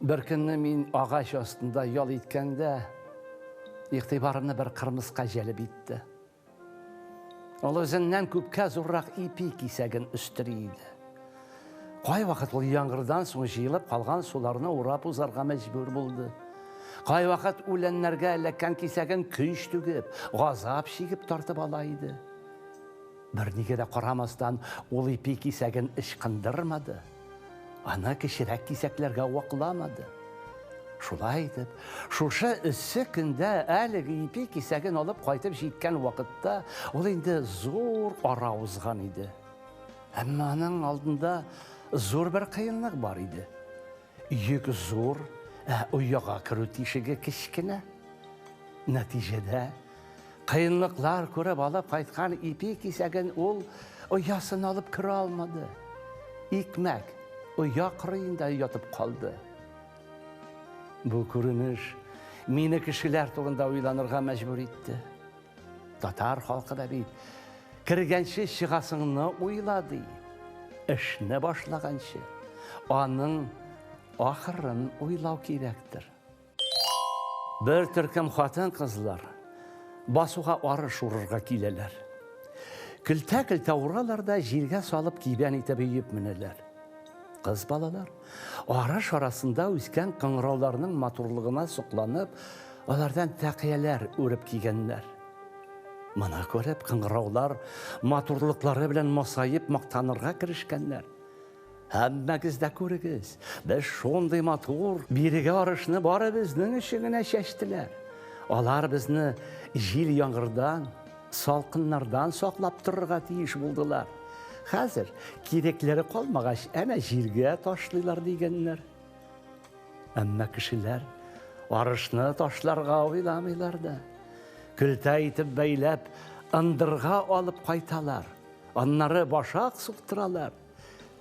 Бер көнне мин агач астында ял иткәндә, игътибарымны бер кырмыска җәлеп итте. Ул үзеннән күпкә зуррак ипи кисәген өстери иде. Кайвакыт ул яңгырдан соң җыелып калган суларны урап узарга мәҗбүр булды. Кайвакыт үләннәргә эләккән кисәген көч түгеп, газап чигеп тартып ала иде. Бернигә дә карамастан, ул ипи кисәген ычкындырмады. Аны кечерәк кисәкләргә вакламады. Шулай итеп, шушы эссе көндә әлеге ипи кисәген алып кайтып җиткән вакытта ул инде зур ара узган иде. Әмма аның алдында зур бер кыенлык бар иде. Йөк зур, ә ояга керү тишеге кечкенә. Нәтиҗәдә, кыенлыклар күреп алып кайткан ипи кисәген ул оясына алып керә алмады. Икмәк оя кырыенда ятып калды. Бу күренеш мине кешеләр турында уйланырга мәҗбүр итте. Татар халкы да бит кергәнче чыгасыңны уйла ди. Эшне башлаганчы аның ахырын уйлау кирәктер. Бер төркем хатын-кызлар басуга арыш урырга киләләр. Көлтә-көлтә уралар да җиргә салып кибән итеп өеп менәләр. Кыз балалар арыш арасында үскән кыңгырауларның матурлыгына сокланып, алардан тәкыяләр үреп кигәннәр. Моны күреп, кыңгыраулар матурлыклары белән масаеп мактанырга керешкәннәр. Һәммәгез дә күрегез, без шундый матур, бирегә арышны бары безнең өчен генә чәчтеләр. Алар безне җил-яңгырдан, салкыннардан саклап торырга тиеш булдылар. Хәзер кирәкләре калмагач, әнә җиргә ташлыйлар дигәннәр. Әмма кешеләр арышны ташларга уйламыйлар да. Көлтә итеп бәйләп, ындырга алып кайталар. Аннары башак суктыралар.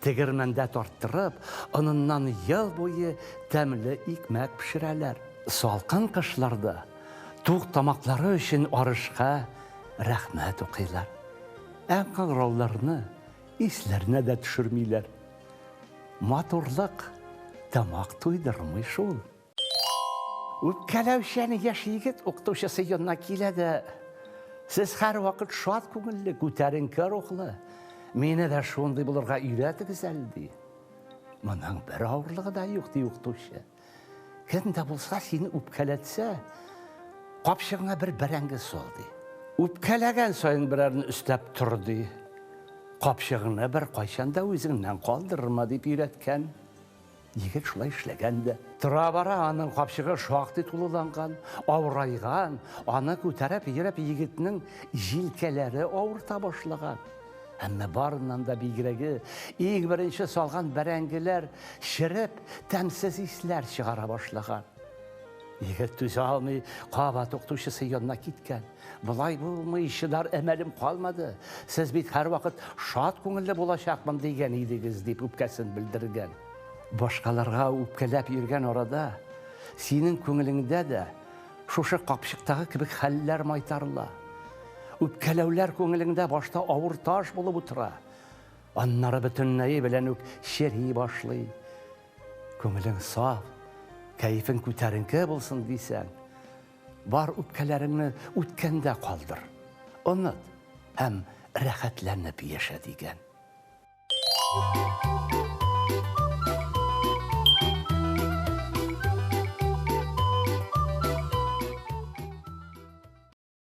Тегермәндә тарттырып, оныннан ел буе тәмле икмәк пешерәләр. Салкын кышларда тук тамаклары өчен арышка рәхмәт укыйлар. Ә кыңгырауларны исләренә дә төшермиләр. Матурлык тамак туйдырмый шул. Үпкәләүчән яшь егет укытучысы янына килә дә, Сез һәрвакыт шат күңелле, күтәренке рухлы. Мине дә шундый булырга өйрәтегез әле, ди. Моның бер авырлыгы да юк, ди укытучы. Кем дә булса сине үпкәләтсә, капчыгыңа бер бәрәңге сал, ди. Үпкәләгән саен берәрне өстәп тор, ди. Капчыгыңны беркайчан да үзеңнән калдырма, дип өйрәткән. Егет шулай эшләгән дә. Тора-бара аның капчыгы шактый тулыланган, авырайган, аны күтәреп йөреп егетнең җилкәләре авырта башлаган. Әмма барыннан да бигрәге, иң беренче салган бәрәңгеләр череп, тәмсез исләр чыгара башлаган. Егет түзә алмый, кабат укытучысы янына киткән. Болай булмый, чыдар әмәлем калмады. Сез бит һәрвакыт шат күңелле булачакмын дигән идегез, дип үпкәсен белдергән. Башкаларга үпкәләп йөргән арада, синең күңелеңдә дә шушы капчыктагы кебек хәлләр майтарыла. Үпкәләүләр күңелеңдә башта авыр таш булып утыра. Аннары бөтенләе белән үк чери башлый. Күңелең саф, кәефең күтәренке булсын дисәң, Бар үпкәләреңне үткәндә калдыр, оныт һәм рәхәтләнеп яшә дигән.